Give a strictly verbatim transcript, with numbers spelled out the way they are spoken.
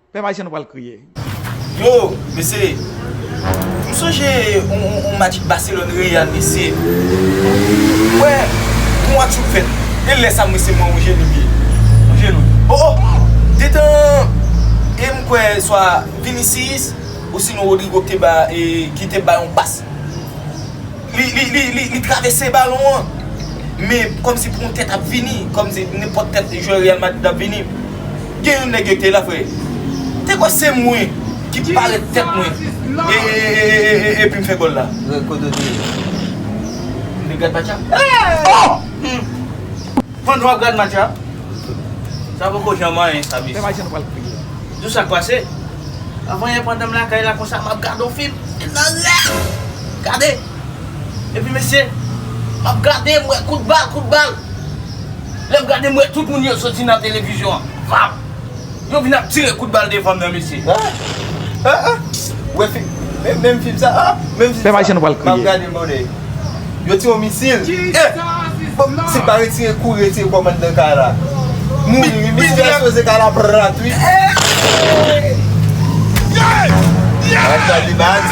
Pè Majan, nou pral kriye. Yo, mesye, m sonje yon, yon, yon match Barcelone Real, mesye. Wè, yon match ou fèt. E lè sa, mesye, mwen, yon jenou byen. Yon jenou. Oh, oh! Detan, e m kwè, swa Vinicius, osinon Rodrygo ki te ba, e, ki te ba yon pas. Li, li, li, li, li travèse balon an. Men kòmsi pou yon tèt ap vini, kòmsi nenpòt tèt jwè Real Madrid ap vini. Gen yon nèg yo ki te la, frè. Te kwè se mwen ki parèt tèt mwen. E, e, e, e, e, epi m fè gòl la. Kote w te ye? M te gad match la. Oh! Pandan w ap gad match la, sa poko janm anyen sa, mesye. Fè mache nou pral kriye. Di w sa k pase? Avan yè pandan m lakay la konsa, m ap gade yon fim, fim nan rèd. Gade. Epi mesye, m ap gade, m wè kout bal, kout bal. Lè m gade, m wè tout moun yo soti nan televizyon an. Vap! Yo vin ap tire kout bal devan m nan, mesye. Ah, ah, ah. Wè fi, menm, menm fim sa, ah, menm fim sa. Fè mache nou pral kriye. M ap gade, m ap gade. Yo tire yon misil. Eh! Bon, si pa retire, kouri retire kòmandan kay la. Mouri, wi, misil la sipoze kay la prat, wi. Ay, gade baz.